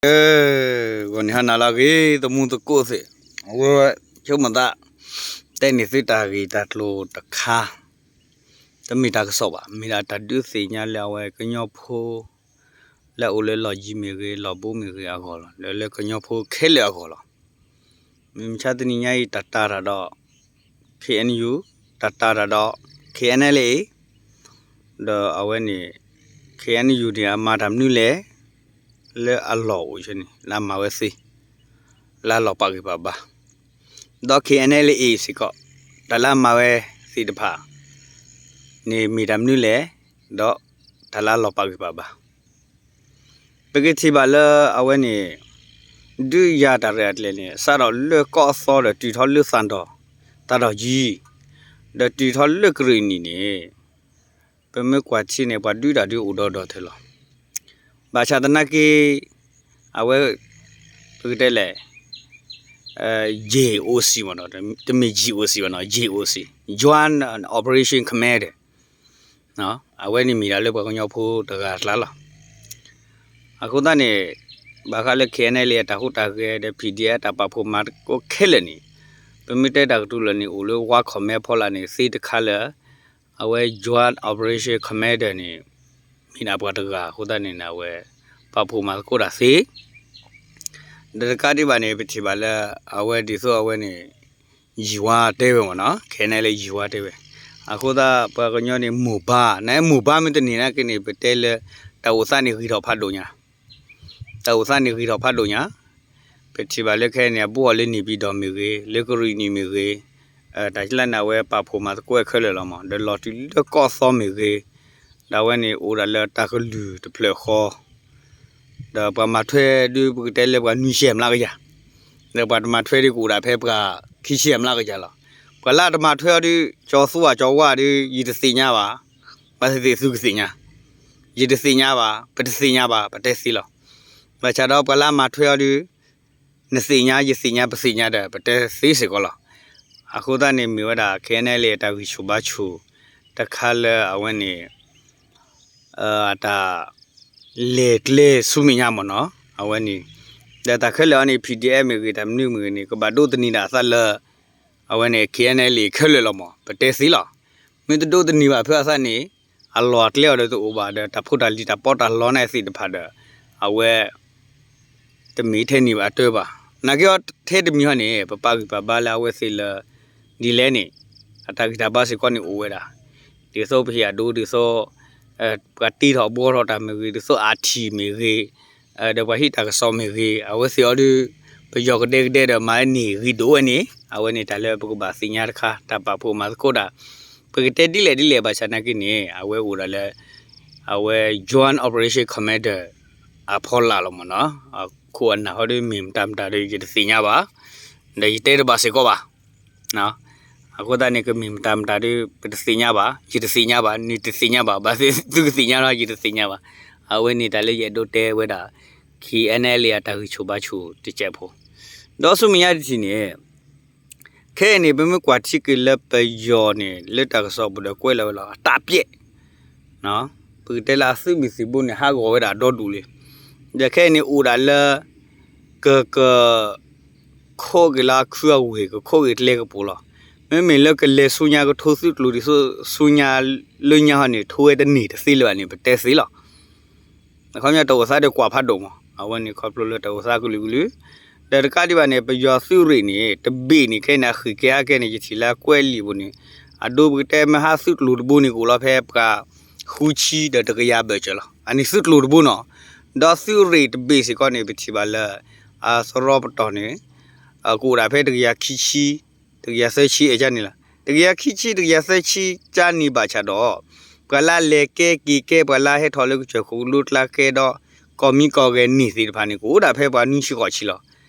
ဧၢ, ဂီၤနံၤဟါနၤလၢအဂ့ၤ သမူသကိးသ့ၣ်, အဝဲ ဆိကမိၣ်သး တဲန့ၢ်သုတၢ်ဂ့ၢ်တၢ်ကျိၤတခါ, တမ့ၢ်တၢ်ကစီၣ်ဘၣ်, မ့ၢ်ဒၣ်တၢ်ဒုးသ့ၣ်ညါလၢအဝဲကညီဖိ လၢအအိၣ်လၢလီၢ်ယံၤမ့ၢ်ဂ့ၤ လီၢ်ဘူးမ့ၢ်ဂ့ၤအဂီၢ်လီၤ, လၢလၢကညီဖိခဲလၢာ်အဂီၢ်လီၤ. မုၢ်မဆါတနံၤညါအံၤ တၢ်တာ်တၢ်ဒီး ခ့ၣ်အဲၣ်ယူၣ်, တၢ်တာ်တၢ်ဒီး ခ့ၣ်အဲၣ်အဲၣ်လ်အ့ၣ်, ဒီးအဝဲန့ၣ် ခ့ၣ်အဲၣ်ယူၣ်န့ၣ် အမၤတၢ်မနုၤလဲၣ် လၢအလီၢ်အိၣ်ဆၢန့ၣ် လၢအမၤဝဲသ့ လၢအလီၢ်ပာ်ဂံၢ်ပာ်ဘါ, ဒီး ခ့ၣ်အဲၣ်အဲၣ်လ်အ့ၣ် စ့ၢ်ကီး တၢ်လၢအမၤဝဲသ့ၣ်တဖၣ်န့ၣ် မ့ၢ်တၢ်မနုၤလဲၣ်, ဒီးတၢ်လၢအလီၢ်ပာ်ဂံၢ်ပာ်ဘါ ပကထံၣ်ဘၣ်လၢအဝဲန့ၣ် ဒုးယၤတၢ်ရဲၣ်တၢ်ကျဲၤန့ၣ် စးထီၣ်လၢကီၢ်အသီဒီး တုၤထီၣ်လၢသးဒီၣ်, သးဒီၣ်ယံၤ, ဒီးတုၤထီၣ်လၢကရ့ၣ်နံၣ်န့ၣ် ပမ့ၢ်ကွၢ်ထံန့ၣ် ပှၤဒုးတၢ်ဒုးအိၣ်ဒီးဒီးထဲလီၤ. ဘၣ်ဆၣ်သနာ်က့ အဝဲ ပကတဲလဲၣ် J O C မ့ၢ်နီၤ, တမ့ၢ် G O C ဘၣ်နီၤ, J O C, Joint Operation Commander အဝဲန့ၣ်မ့ၢ်ဒၣ်လၢပှၤကညီဖိတဂၤအကျါလီၤ. အဃိသတးန့ၣ် ဘၣ်ဃးလၢ ခ့ၣ်အဲၣ်အဲၣ်လ်အ့ၣ် အတၢ်ဟူးတၢ်ဂဲၤဒီး P D F တၢ်ပာ်ဖှိၣ်မၤသကိးခဲလၢာ်န့ၣ် ပမ့ၢ်တဲတၢ်ကတိၤလၢာ်န့ၣ် အိၣ်လၢ War Command ဖီလာ်န့ၣ် သ့တခါလၢ အဝဲ Joint Operation Commander န့ၣ် မ့ၢ်ဒၣ်ပှၤတဂၤအဃိသတးန့ၣ် အဝဲ ပာ်ဖှိၣ်မၤသကိးတၢ်သ့ ဒီးတကးဒံးဘၣ်န့ၣ် ပထံၣ်ဘၣ်လၢ အဝဲဒ်သိးအဝဲန့ၣ် ယံၤဝါတဲဝဲမ့ၢ်နီၤ, ခ့ၣ်အဲၣ်အဲၣ်လ်အ့ၣ် ယံၤဝါတဲဝဲ, အဃိသတးပှၤကညီန့ၣ် မိၢ်ဘါ, နမိၢ်ဘါမ့ၢ်တန့ၢ်နာ်က့န့ၣ် ပတဲလၢ တၢ်အိၣ်သးန့ၣ်ဂ့ၤထီၣ်ဖးဒိၣ်ညါ, တၢ်အိၣ်သးန့ၣ်ဂ့ၤထီၣ်ဖးဒိၣ်ညါ, ပထံၣ်ဘၣ်လၢခဲအံၤန့ၣ် အဘူးအီၤလၢန့ၣ်ပံၤဒီးမ့ၢ်ဂ့ၤ, လၢကရ့ၣ်နံၣ်မ့ၢ်ဂ့ၤ, တၢ်ကျါန့ၣ် အဝဲပာ်ဖှိၣ်မၤသကိးခဲလၢာ်လီၤမး, ဒီးလီၤတုၤလၢကီၢ်သီမ့ၢ်ဂ့ၤ, ဒီးအဝဲန့ၣ်အိၣ်ဒၣ်လၢတၢ်ကလုၢ်တဖျၢၣ်ဃီ ဒီးပှၤမၤထွဲဒုး ပကတဲလၢပှၤနွံဆံမျးကယၤ, ဒီးပှၤတမၤထွဲဒုးကအိၣ်ဒၣ်ဖဲပှၤခံဆံမျးကယၤလီၤ. ပှၤလၢတမၤထွဲအီၤဒုး ကၠီသူဝဲကၠီဝါဒုး ယတသ့ၣ်ညါဘၣ်, ဘၣ်သ့ၣ်သ့ၣ်သုကသ့ၣ်ညါ, ယတသ့ၣ်ညါဘၣ်, ပတသ့ၣ်ညါဘၣ်, ပတဲသ့လီၤ. ဘၣ်ဆၣ်ဒီးပှၤလၢအမၤထွဲအီၤဒုး နသ့ၣ်ညါ ယသ့ၣ်ညါ ပသ့ၣ်ညါဒီး ပတဲသ့စ့ၢ်ကီးလီၤ. အဃိသတးန့ၣ်မ့ၢ်ဝဲဒၣ် ခ့ၣ်အဲၣ်အဲၣ်လ်အ့ၣ် အတၢ်ဂံၢ်ဆူၣ်ဘါဆူၣ်တခါလၢအဝဲန့ၣ် အတၢ်လဲၤကျဲဆူမဲာ်ညါမ့ၢ်နီၤ, အဝဲန့ၣ် ဒီးတၢ်ခဲလၢာ်အံၤန့ၣ် P D F မ့ၢ်ဂ့ၤ တၢ်မနုၤမ့ၢ်ဂ့ၤန့ၣ် ကဘၣ်ဒိးသန့ၤဒၣ်အသးလၢ အဝဲန့ၣ် ခ့ၣ်အဲၣ်အဲၣ်လ်အ့ၣ် ခဲလၢာ်လီၤမး ပတဲသ့လီၤ. မ့ၢ်တဒိးသန့ၤဘၣ်ဖဲအသးန့ၣ် အလီၢ်အကျဲအီၤဒီးတအိၣ်ဘၣ်ဒီး တၢ်ဖိတၢ်လံၤတၢ်ပီးတၢ်လီန့ၣ်သ့ၣ်တဖၣ်ဒီး အဝဲ တမ့ၢ်ထဲန့ၣ်ဘၣ်အတၢ်ဘၣ်. နာ်က့အီၤထဲတမံၤဟီန့ၣ် ပပာ်ဂံၢ်ပာ်ဘါလၢအဝဲသ့ၣ်လၢ ဒ်လဲၣ်န့ၣ် အတၢ်ဂံၢ်တၢ်ဘါစ့ၢ်ကီးန့ၣ်အိၣ်ဝဲဒၣ် ဒ်သိးပဟ့ၣ်အဒိ ဒ်သိး ပှၤတ့ထီၣ်ဘှီထီၣ်တၢ်မ့ၢ်ဂ့ၤ ဒ်သိးအထံၣ်မ့ၢ်ဂ့ၤ ဒီးပှၤဟံးတၢ်ကစီၣ်မ့ၢ်ဂ့ၤ အဝဲသ့ၣ်အီၤဒုး ပယီၤကဒဲကဒဲဒီးမၤန့ၢ်ဂ့ၤဒိၣ်ဝဲန့ၣ် အဝဲန့ၣ်တၢ်လၢပကဘၣ်သ့ၣ်ညါတခါ တၢ်ပာ်ဖှိၣ်မၤသကိးတၢ် ပကတဲဒ်လဲၣ်ဒ်လဲၣ်ဘၣ်ဆၣ်နာ်က့န့ၣ် အဝဲအိၣ်ဒၣ်လၢ အဝဲ Joint Operation Commander အဖီလာ်လီၤမ့ၢ်နီၤ. အခိၣ်အနၢ်ဟီဒုးမ့ၢ်မတၤမတၤဒီး ယတသ့ၣ်ညါဘၣ်, ဒီးယတဲတဘၣ်စ့ၢ်ကီးဘၣ်. အဃိသတးန့ၣ် ကမ့ၢ်မတၤမတၤဒီး ပတသ့ၣ်ညါဘၣ်, ယတသ့ၣ်ညါဘၣ်, နတသ့ၣ်ညါဘၣ်, ဘၣ်သ့ၣ်သုကသ့ၣ်ညါလီၤ ယတသ့ၣ်ညါဘၣ်. အဝဲန့ၣ်တၢ်လၢယအဲၣ်ဒိးတဲဝဲဒၣ် ခ့ၣ်အဲၣ်အဲၣ်လ်အ့ၣ် အတၢ်ဂံၢ်ဆူၣ်ဘါဆူၣ်တစဲးဖိ, ဒီးဆူမဲာ်ညါတထံၣ်န့ၣ် ခဲအံၤန့ၣ် ပမ့ၢ်ကွၢ်ထံက့ၤလၢပယီၤန့ၣ် လၢတၢ်ကစီၣ်ပူၤဒီးကွဲးလီၤဝဲလီၤ အတၢ်ပျဲၢ် ပကတဲလၢအသုးမုၢ်သံၣ်ဘိန့ၣ် ဟးဂီၤဝဲဒၣ်ဒီဒူၣ်လံ. ဒီးခဲအံၤန့ၣ်အိၣ်ဒၣ်လၢ က က ခိးက့ၤလၢအခုအဝ့ၢ် ကခိးက့ၤကျဲကပူၤလီၤ. မ့မ့ၢ်လၢကလဲၤဆူညါကထိသုးကျိၤဒ်သိးဆူညါလၢညါဟီန့ၣ် ထိဝဲတန့ၢ်တသ့လၢၤဘၣ်န့ၣ် ပတဲသ့လီၤ. အခီပညီတၢ်အိၣ်သးဒီးကွၢ်ဖးဒိၣ်မး အဝဲန့ၣ်ခီဖျိလၢတၢ်အိၣ်သးကလုာ်ကလုာ်, ဒီးတကးဒံးဘၣ်န့ၣ် ပယီၤသုးရ့ၣ်န့ၣ် တဘ့ၣ်န့ၣ် ခဲအံၤန့ၣ် အဃံးကဲအါကဲန့ၣ် ယထံၣ်လၢကွဲးလံာ်ပူၤန့ၣ် အဒိပကတဲမ့ၢ်ဟးသုးကျိၤတဘိန့ၣ် ကအိၣ်လီၤဖဲပှၤဃုဆံဒီးတကယၤဘၢၣ်စၢၤလီၤ. အန့ၣ်သုးကျိၤတဘိနီၤ, ဒီးသုးရ့ၣ်တဘ့ၣ်စ့ၢ်ကီးန့ၣ် ပထံၣ်ဘၣ်လၢ အသရီပတီၢ်န့ၣ် ကအိၣ်ဒၣ်ဖဲတကယၤခံဆံ တကယၤသၢဆံအကၢန့ၣ်လီၤ. တကယၤခံဆံ တကယၤသၢဆံကၢန့ၣ်ဘၣ်ဆၣ်ဒီး ပှၤလၢလဲၤကဲက့ၤကဲ ပှၤလၢဟဲထီၣ်လၢကစၢၢ်ခိၣ်ကလိကျါကဲဒီး ကီၢ်မံကီၢ်ဂဲၤန့ၢ်သ့ၣ်တဖၣ်န့ၣ် ကအိၣ်ဒၣ်ဖဲပှၤနွံဆံဃိးဆံလီၤ.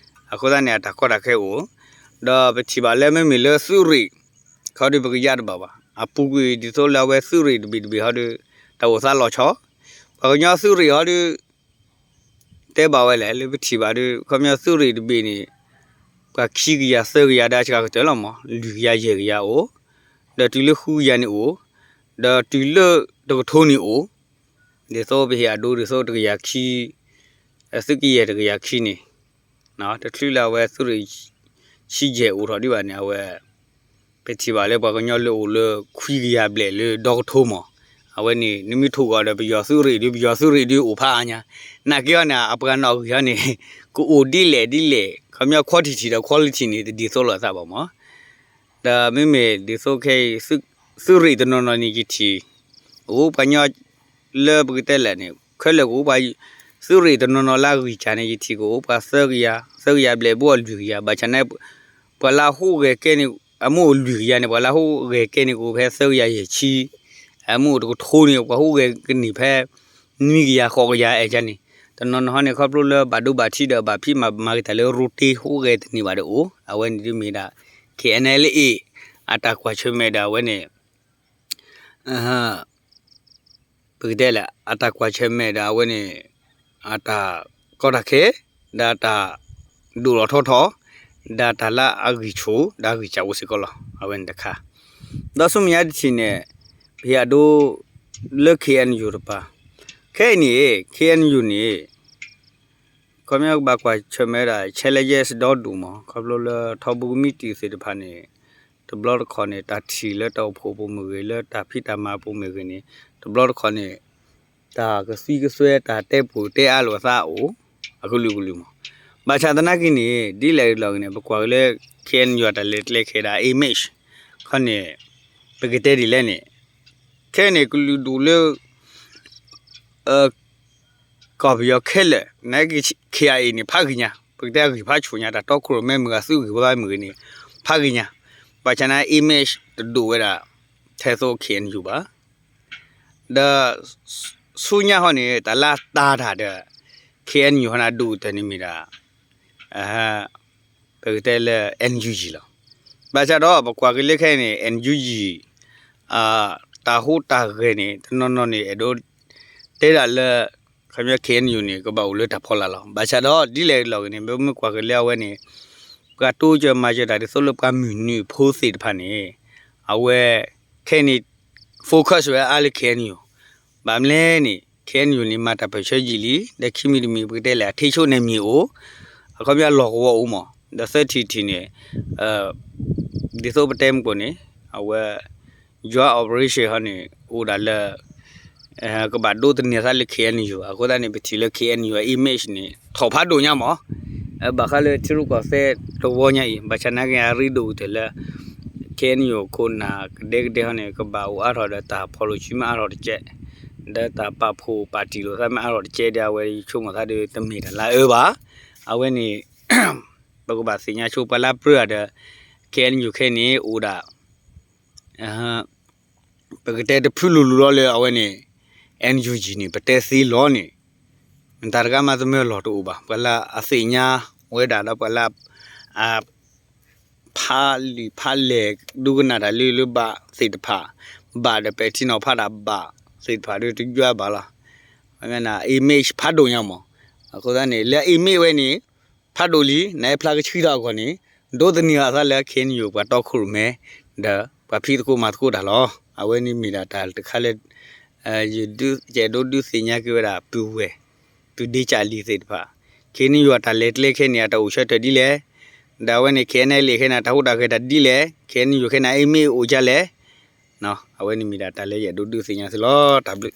အဃိသတးန့ၣ် အတၢ်ကီတၢ်ခဲအိၣ်, ဒီးပထံၣ်ဘၣ်လၢမ့မ့ၢ်လၢသုးရ့ၣ် ခီဒုးပကယါတဘၣ်ဘၣ်. အပူၤကွံာ်ဒ်သိးလၢအဝဲသုးရ့ၣ်တဘ့ၣ်တဘ့ၣ်ဟီဒုး တၢ်အိၣ်သးလီၤဆီ, ပှၤကညီသုးရ့ၣ်ဟီဒုး တဲဘၣ်ဝဲလဲၣ် လၢပထံၣ်ဘၣ်ဒုး ခီပညီသုးရ့ၣ်တဘ့ၣ်န့ၣ် ပှၤခံကယၤသၢကယၤဒၣ်ဆှးကတၢၢ်လီၤမး လွံၢ်ကယၤယဲၢ်ကယၤအိၣ်, ဒီးတုၤလၢဃုကယၤန့ၣ်အိၣ်, ဒီးတုၤလၢတကထိန့ၣ်အိၣ်, ဒ်သိးပဟ့ၣ်အဒိဒ်သိးတကယၤခံ သုးကယဲၢ်တကယၤခံန့ၣ် တချုးလၢအဝဲသုးရ့ၣ်ဆံယဲၢ်အိၣ်ထီၣ်ဒံးဘၣ်န့ၣ် အဝဲ ပထံၣ်ဘၣ်လၢပှၤကညီလၢအိၣ်လၢခွံကယၤဘျဲၣ်လၢဒီကထိမး, အဝဲန့ၣ် နမ့ၢ်ထိၣ်ဂီၤဒီးပယီၤသုးရ့ၣ်ဒီး ပယီၤသုးရ့ၣ်ဒီးအိၣ်ဖးအါညါ, နာ်က့အီၤန့ၣ် အပှၤနီၣ်ဂံၢ်ဟီန့ၣ် ကအိၣ်ဒ်လဲၣ်ဒ်လဲၣ် ခီပညီ quantity ဒီး quality န့ၣ် တဒ်သိးလိာ်အသးဘၣ်မး. ဒီးမ့မ့ၢ်ဒ်သိးခဲအံၤ သုးရ့ၣ်တနီၤနီၤန့ၣ် ယထံၣ် အိၣ်ပှၤကညီ လၢပကတဲလဲၣ်န့ၣ် ခဲလၢာ်ကအိၣ်ပှၤ သုးရ့ၣ်တနီၤနီၤလၢအဂံၢ်စၢ်န့ၣ် ယထံၣ်ကအိၣ်ပှၤသၢကယၤ, သၢကယၤဘျဲၣ်ဘၣ်လွံၢ်ကယၤ, ဘၣ်ဆၣ်န့ၣ် ပှၤလၢအဟူးဂဲၤကဲန့ၣ် အမ့ၢ်အိၣ်လွံၢ်ကယၤန့ၣ် ပှၤလၢအဟူးဂဲၤကဲန့ၣ် ကအိၣ်ဖဲသၢကယၤယဲၢ်ဆံ, အမ့ၢ်အိၣ်တကထိန့ၣ် ပှၤဟူးဂဲၤကန့ၢ်ဖဲ နွံကယၤဃိးကယၤအဲၣ်ကန့ၣ်, တနီၤနီၤဟီန့ၣ် ခီဖျိလၢဘၣ်ဒိဘၣ်ထံးဒီးဘၣ်ဖံးမၤကတၢၢ်လၢ rotate ဟူးဂဲၤတန့ၢ်ဘၣ်ဒီးအိၣ်, အဝဲန့ၣ်ဒ်မ့ၢ်ဒၣ် K N L A အတၢ်ကွၢ်ဆၢၣ်မဲာ်ဒီးအဝဲန့ၣ် ပကတဲလဲၣ် အတၢ်ကွၢ်ဆၢၣ်မဲာ်ဒီးအဝဲန့ၣ် အတၢ်ကီတၢ်ခဲ ဒီးတၢ်ဒိၣ်လီၤထီထီၣ် ဒီးတၢ်လၢအဂံၢ်ဆူၣ် ဒီးအဂံၢ်စၢ်အိၣ်စ့ၢ်ကီးလီၤ. အဝဲန့ၣ်တခါ, ဒီးဆူမဲာ်ညါတထံၣ်န့ၣ် ပဟ့ၣ်အဒိ လၢ K N U တပၤ, ခဲအံၤန့ၣ် K N U န့ၣ် ခီပညီကဘၣ်ကွၢ်ဆၢၣ်မဲာ်ဒၣ် challenges ဒီဒူၣ်မး ခီဖျိလၢထီဘိကမံးတံာ်သ့ၣ်တဖၣ်န့ၣ် တဘျီတခီၣ်န့ၣ် တၢ်ထံၣ်လၢတၢ်အိၣ်ဖှိၣ်ပူၤမ့ၢ်ဂ့ၤ လၢတၢ်ဖံးတၢ်မၤပူၤမ့ၢ်ဂ့ၤန့ၣ် တဘျီတခီၣ်န့ၣ် တၢ်ကသွံကသွဲ တၢ်တဲပူၤတဲအါလိာ်အသးအိၣ် အကလုာ်ကလုာ်မး. ဘၣ်ဆၣ်သနာ်က့န့ၣ် ဒ်လဲၣ်ဒ်လဲၣ်ဂ့ၤန့ၣ် ပကွၢ်က့ၤလၢ K N U အတၢ်လဲၤကျဲခဲဒၣ် image ခီန့ၣ် ပကတဲဒ်လဲၣ်န့ၣ် ခဲန့ၣ်ကလုာ်ဒူၣ်လၢ ကီၢ်ပယီၤခဲလၢာ် နက K I A န့ၣ် ဖးဂ့ၤညါ ပကတဲအဂံၢ်ဖးဆူၣ်ညါ တၢ်တီခိၣ်ရိၣ်မဲမ့ၢ်ဂ့ၤ သုးဂံၢ်ဘါမ့ၢ်ဂ့ၤန့ၣ် ဖးဂ့ၤညါ, ဘၣ်ဆၣ်န့ၣ် image တဒိၣ်ဝဲဒၣ် ထဲသိး K N U ဘၣ်. ဒီး ဆူညါဟီန့ၣ် တၢ်လၢတၢ်တၢ်ဒီး K N U ဟီန့ၣ် အဒိၣ်ကတၢၢ်န့ၣ်မ့ၢ်ဒၣ် ပကတဲလၢ N U G လီၤ. ဘၣ်ဆၣ်ဒီး ပကွၢ်က့ၤလၢခဲအံၤန့ၣ် N U G တၢ်ဟူးတၢ်ဂဲၤန့ၣ် တနီၤနီၤန့ၣ် အဲၣ်ဒိးတဲဒၣ်လၢ ခီပညီ K N U န့ၣ် ကဘၣ်အိၣ်လၢတၢ်ဖီလာ်လီၤ. ဘၣ်ဆၣ်ဒီး ဒ်လဲၣ်ဒ်လဲၣ်ဂ့ၤန့ၣ် ပမ့ၢ်ကွၢ်က့ၤလၢအဝဲန့ၣ် ပှၤတိစၢၤမၤစၢၤတၢ်ဒ်သိးလၢပှၤမုၢ်နုာ်ဖိသ့ၣ်တဖၣ်န့ၣ် အဝဲ ခဲအံၤန့ၣ် focus ဝဲအါလၢ K N U ဘၣ်မနုၤလဲၣ်န့ၣ် K N U န့ၣ် မၤတၢ်ပၢၢ်ဆၢယံာ်လံ ဒီးခံမံၤတမံၤ ပကတဲလဲၣ် အထိန်းချုပ်နယ်မြေ အိၣ်, အခီပညီလီၢ်ကဝီၤအိၣ်မး, ဒီးသၢထံၣ်တထံၣ်န့ၣ် ဒ်သိးပတဲမုၢ်ကိၣ်န့ၣ် အဝဲ joint operation ဟီန့ၣ် အိၣ်ဒၣ်လၢ ကဘၣ်ဒိးသန့ၤအသးလၢ K N U အဃိသတးန့ၣ် ပထံၣ်လၢ K N U အ image န့ၣ် ထီၣ်ဖးဒိၣ်ညါမး, ဘၣ်ဃးလၢထံရူၢ်ကီၢ်သဲးတဝီညါအံၤ ဘၣ်ဆၣ်နာ်က့အရ့ဒိၣ်ကတၢၢ်လၢ K N U ခိၣ်နၢ်ကဒဲကဒဲဟီန့ၣ် ကဘၣ်အိၣ်အါထီၣ်ဒီးတၢ်ဖီၣ်လိာ်စုမ့ၢ်အါထီၣ်တကဲး, ဒီးတၢ်ပာ်ဖှိၣ်ပာ်တံၢ်လိာ်သးမ့ၢ်အါထီၣ်တကဲးဒီး အဝဲဆိကမိၣ်သးဒီးတမ့ၢ်တၢ်လၢအအၢဘၣ်. အဝဲန့ၣ် ပကဘၣ်သ့ၣ်ညါဆိပှၤလၢပြၢဒီး K N U ခဲအံၤန့ၣ် အိၣ်ဒၣ် ပကတဲတဖုလိၤလိၤလီၤလၢအဝဲန့ၣ် N U G န့ၣ် ပတဲသ့လီၤန့ၣ် တၢ်တဂၤမးသမၢလီၢ်တအိၣ်ဘၣ်. ပှၤလၢအသ့ၣ်ညါဝဲဒၣ်ဒီးပှၤလၢ အ ဖးလံာ်ဖးလဲၢ် ဒိကနၣ်တၢ်လၢလၢဘၣ်သ့ၣ်တဖၣ် ဘၣ်ဒီးပဲာ်ထံနီၤဖးတၢ်ဘၣ်သ့ၣ်တဖၣ်ဒီးတယွၤဘၣ်လီၤ. အ image ဖးဒိၣ်ညါမး. အဃိသတးန့ၣ် လၢ image ဝဲန့ၣ် ဖးဒိၣ်လံ နဖျါကဆှံထီၣ်အဂီၢ်န့ၣ် ဒိးသန့ၤအသးလၢ K N U ပှၤတီခိၣ်ရိၣ်မဲ ဒီးပှၤဖံးသကိးမၤသကိးတၢ်လီၤ. အဝဲန့ၣ်မ့ၢ်ဒၣ်တၢ်တခါလၢ ယအဲၣ်ဒိးဒုးသ့ၣ်ညါက့ၤဝဲဒၣ်ပုၢ်ဝဲၢ် ပုၢ်ဒ့ကၢ်လံၤသ့ၣ်တဖၣ် K N U အတၢ်လဲၤကျဲခဲန့ၣ် အတၢ်အိၣ်ဆၢထၢၣ်ဒ်လဲၣ်, ဒီးအဝဲန့ၣ် K N L A ခဲန့ၣ် တၢ်ဟူးတၢ်ဂဲၤတၢ်ဒ်လဲၣ်, K N U ခဲန့ၣ် အ image အိၣ်ဒ်လဲၣ်. အဝဲန့ၣ်မ့ၢ်ဒၣ်တၢ်လၢယအဲၣ်ဒိးဒုးသ့ၣ်ညါသုလီၤ. တၢ်ဘျုး